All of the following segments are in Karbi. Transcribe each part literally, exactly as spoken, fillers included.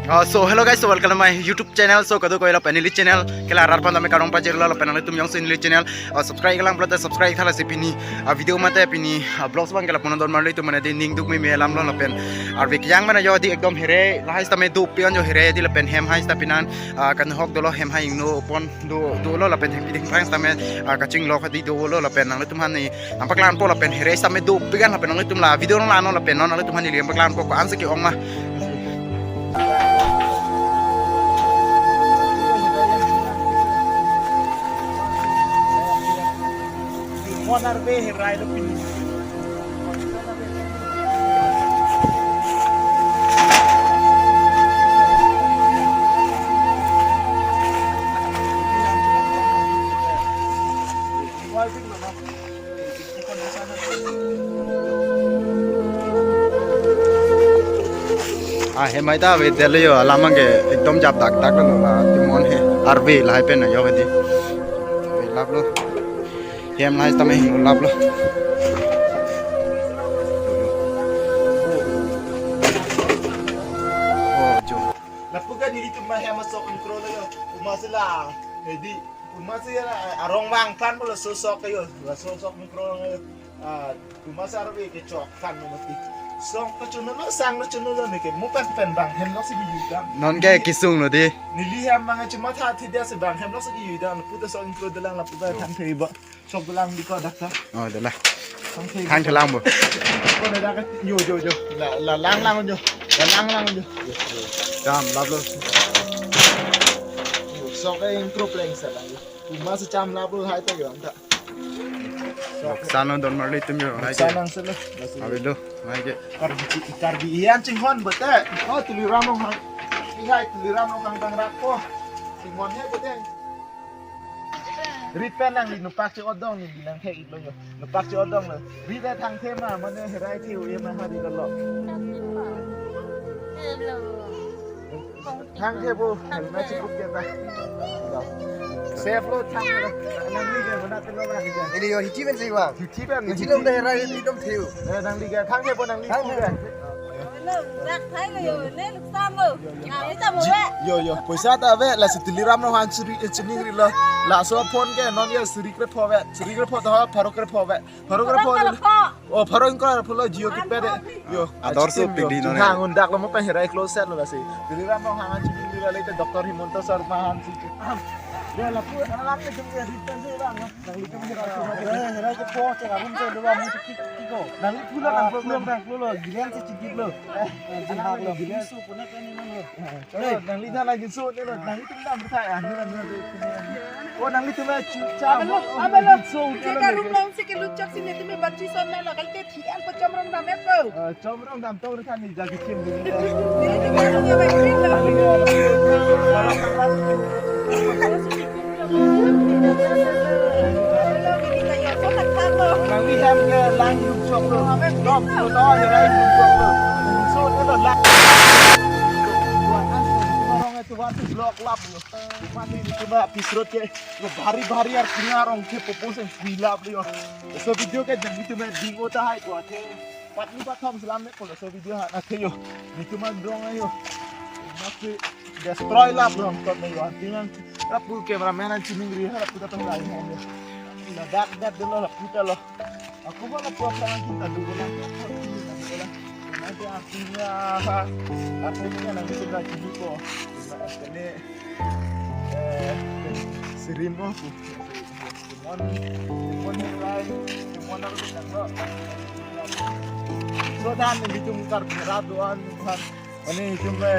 Uh, so hello guys, so welcome to my YouTube channel. So kadokave lapen neli channel ke la rat panda me karong pajirlo lapen nanglitum jongsi neli channel uh, subscribe kelang pulote subscribe thala si pini uh, video mate pini uh, vlogs bang ke la pon don marli tu mane di ning duk meme alam lo lapen arve kejang mane jo di ekdom here lahai sitame dopik an jo here di lapen hem hai sita pinan uh, kan hok dolo hem hai ingno pon do dolo lapen hem piding prang sitame uh, kachinglo khadi dolo lapen nanglitum aphan ni nangpaklang po lapen here sitame dopik an lapen nanglitum la video nang lano lapen non nanglitum aphan neli nangpaklang po ko-an si ke-ong ma. Mon arve herai lo pini. Ah, hem hai ta ave delo jo, alam abang ke ekdom jap dak dak lo la, ti mon he, arve lahai pen jo hedi. Ave lap lo. Hem lahai sitame hingno lap lo. Oh, jo. Lapu ke nelitum ma hem asok ingkro lo jo. Uma sila, hedi. Uma si arong vang than pulo sosok ke jo, la sosok ingkro lo jo. Ah, uma si arve kechok than lo mati. Song ke chunlo, sang lo chunlo ne ke, mu pen pen bang hem lo si kejui dam. Non ke kesung lo di. Neli hem abang cuma tha thi dia si bang hem lo si kejui dam, puta song ingkro dolang lapu ba thang thei ba. Sok dolang di ko dakta. Oh, dolang. Thang thei. Thang thelang bo. Ko dak dak jo jo jo. La la lang lang jo. La lang lang jo. Dam lap lo. Sok ke ingkro pleng sa lang jo. Uma si cham lap lo hai ta jo anta. Sana don marli tum jo. Hai ke. Sana selo. Ave lo. Hai ke. Karbi Karbi ian chinghon bete. Oh, Tuliram Ronghang. Ihai Tuliram Ronghang dang rak po. Chinghon he bete. Rit pen nangli nupak che-odong neli nangkhe-iklo jo. Nupak che-odong lo. Rit le thang the ma mane herai the u ye ma hari lo. Thang the bo, helmet chikup ke ta. Safe lo thang lo. Nangli ke mana telo ba ke. Ini jo hichi pen si wa. Hichi pen. Hichi lo da herai ni dom the u. Eh, nangli ke thang the bo nangli. Thang the. Lo, rak thai lo jo, ne luksan lo. Ah, ne chamo ve. Jo, jo, poisa ta ave, lasi Tuliram Ronghang chiri, eh, chiningri lo. Laso phone ke non ye suri krepho ve, suri krepho ta pharo krepho ve. Pharo krepho. Pharo krepho. Oh, pharo ingkoi phone lo Jio kipad de. Jo. Ador so pik di non. Hang undak lo mo pen herai close set lo lasi. Tuliram Ronghang chiningri lo le Doctor Himanta Sharma han si. Jo, lapu, anak ke jeng ye di pen si lang. Nangli ke mihira ke mati. Eh, hira ke po, cek abang cek dua mung cek cek ko. Nangli pulang nang pulang nang pulang. Gilen si cek lo. Eh, jin hak lo gilen. Su punya kan ini lo. Eh, nangli dah lagi su ni lo. Nangli tu dah bertanya ni lo. Oh, nangli tu lah cu cam. Abang lo, abang lo. Su ni lo. Cek arum nang si kelucak sini tu me banci son na lo. Kalau te thian pecom rong dam et lo. Eh, Chom rong dam tong rekan ni jagi kim ni. Nangli hem ke lang yuk chok lo. Dok, to to, herai yuk chok lo. So, ni lo lang. Tuan an, tuan rong itu, tuan tu blok lap lo. Tuan ni cuma pisrot ke, lo bhari bhari ar punya rong ke popos yang pilap lo. So video ke jam itu main bingo ta hai ko the. Patni pathom selam ne ko so video ha na the jo. Nitum an dong ajo. Masi destroy lap rong ton ne jo. Artinya lapu cameraman an chiningri ha lapu ta tonglai ha jo. Ladak dak dolo lapu ta lo. Ako ba lapu apa ang kita dulu lah. Nanti artinya ha. Artinya nanti kita chiniko. Ini eh sirimo. Mon, mon herai, mon ako lang lo. So dan nelitum kar berat doan kan. Ani tum be.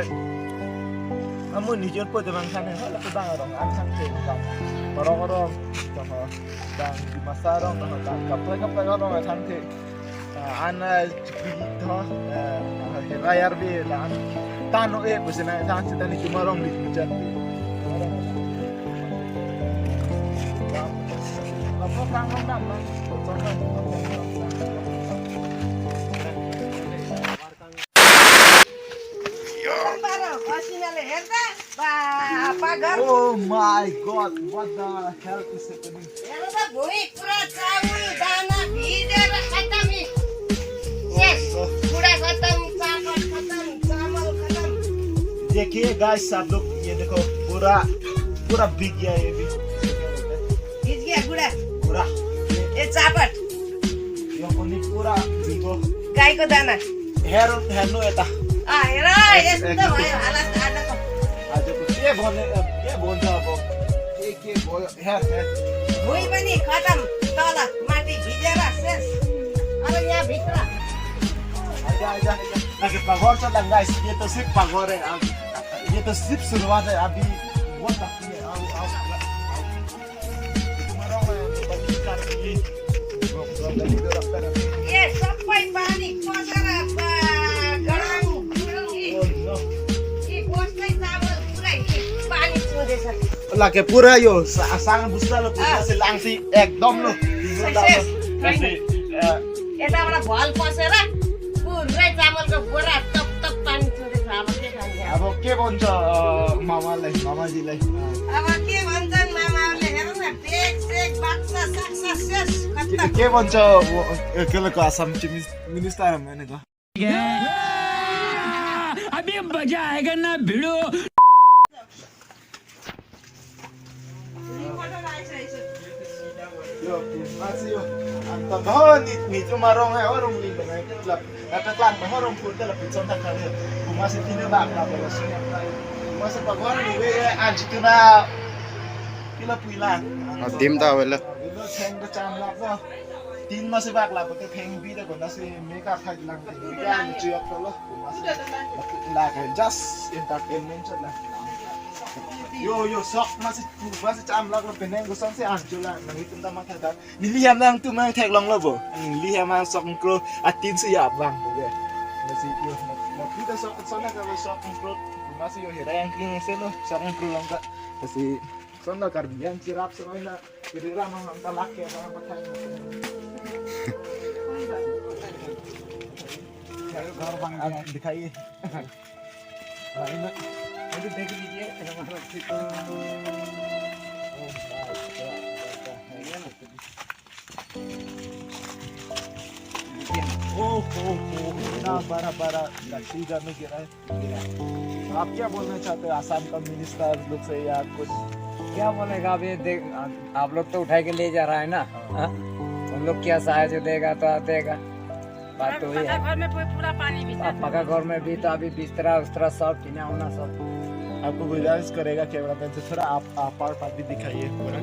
Amun ni jor po de bang kan, hala ko bang rong an kan ke kan. Rong rong, bang di masa rong, bang kaplek kaplek rong kan ke. Ah, an, eh, chikri tho, eh, herai arve la an. Tano e pusi na than sita ni cuma rong di pujan. Lapu kang rong dam, bang. Paro, kasih nyale, ente? Ba, apa, Gar? Oh my God, what the hell is happening? ये तो वही पूरा चावल, दाना, बीज है, बस खत्म ही। Yes, पूरा खत्म, चावल खत्म, चावल खत्म। देखिए गाइस, आप लोग ये देखो, पूरा पूरा भीग गया ये भी। भीग गया पूरा। पूरा ये चापट। ये पानी पूरा भीगो। गाई को दाना। हेर हेर नो एता। Ah, era, Yes, esto exactly. Ayo, alas ada ko. आज को ये बोले, ये बोल जाओ वो। ये ये बोल हेर हेर। Bui pani khatam. Tola, mati, bhijera, ses. Aro ya bhitra. आजा आजा आजा। ताकि पगोर से लंगा इस, ये तो सिर्फ पगोर है। अब ये तो सिर्फ शुरुआत है, अभी बहुत बाकी है। आओ आओ आओ। तुम्हारा मैं बंदी कर दी। Ye, sabai pani, kosara, ba, garang, garang, ye. Ye, kosai sabal, pura ye pani chode sa. Lake pura yo, sa- sang busla lo, pura Ah. se langsi ekdom lo. Success. Kasi, eh, Eta bada bol kosara, pura sabal ko pura top top pani chode sa, abang ke pani. अब के भन्छ, अ, मामालाई, मामाजीलाई? Abang ke mantan mama le, herna, tek, tek, baksa, saksa, ses, के khatam. के भन्छ, अ, के लको आसाम चिफ मिनिस्टर है मैंने कहा। अभी मजा आएगा ना भिड़ो। Yo, masih yo. Anta bahwa ni ni cuma rong hai orang ni dengan itu lah. Kata klan bahwa rong pun telah pun sontak kali. Masih tidak bak lah bahwa sini. Masih bahwa ni we anji tuna. Kila puilan. Adim ta wala. Ilo theng kacham lak lo. Tin masih bak lah pakai theng bi dah kena si meka khai lang. Meka anji yok lo. Masih lah kan just entertainment saja. Yo yo sok masih masih cham lak lo peneng kosong si anju lah nang itu ta matha ta. Neli hem nangtum nangtheklong lo bo. Neli hem nang sok kro atin si ya bang bo ke. Masih yo na kita sok sona ka sok kro. Masih yo hereng king se lo sok kro lang ka. Masih sona Karbi yang kirap sona na kiri ram nang ta lak ke nang pathai. घर बन गया है, दिखाइए। भाई ना, अभी देख लीजिए, हमारा चिकन। ओ हो हो, इतना बड़ा बड़ा लकड़ी का में गिरा है। आप क्या बोलना चाहते हो आसाम का मिनिस्टर लोग से या कुछ? क्या बोलेगा? अभी देख, आप लोग तो उठा के ले जा रहा है ना, हाँ? उन लोग क्या सहायता देगा तो देगा, बात तो ये पक्का है। घर में पूरा पूरा पानी भी अब पक्का घर में भी तो अभी बिस्तरा उस्तरा सब टीना होना सब। आपको गुजारिश करेगा कैमरा मैन से, थोड़ा आप आप पार पार भी दिखाइए पूरा।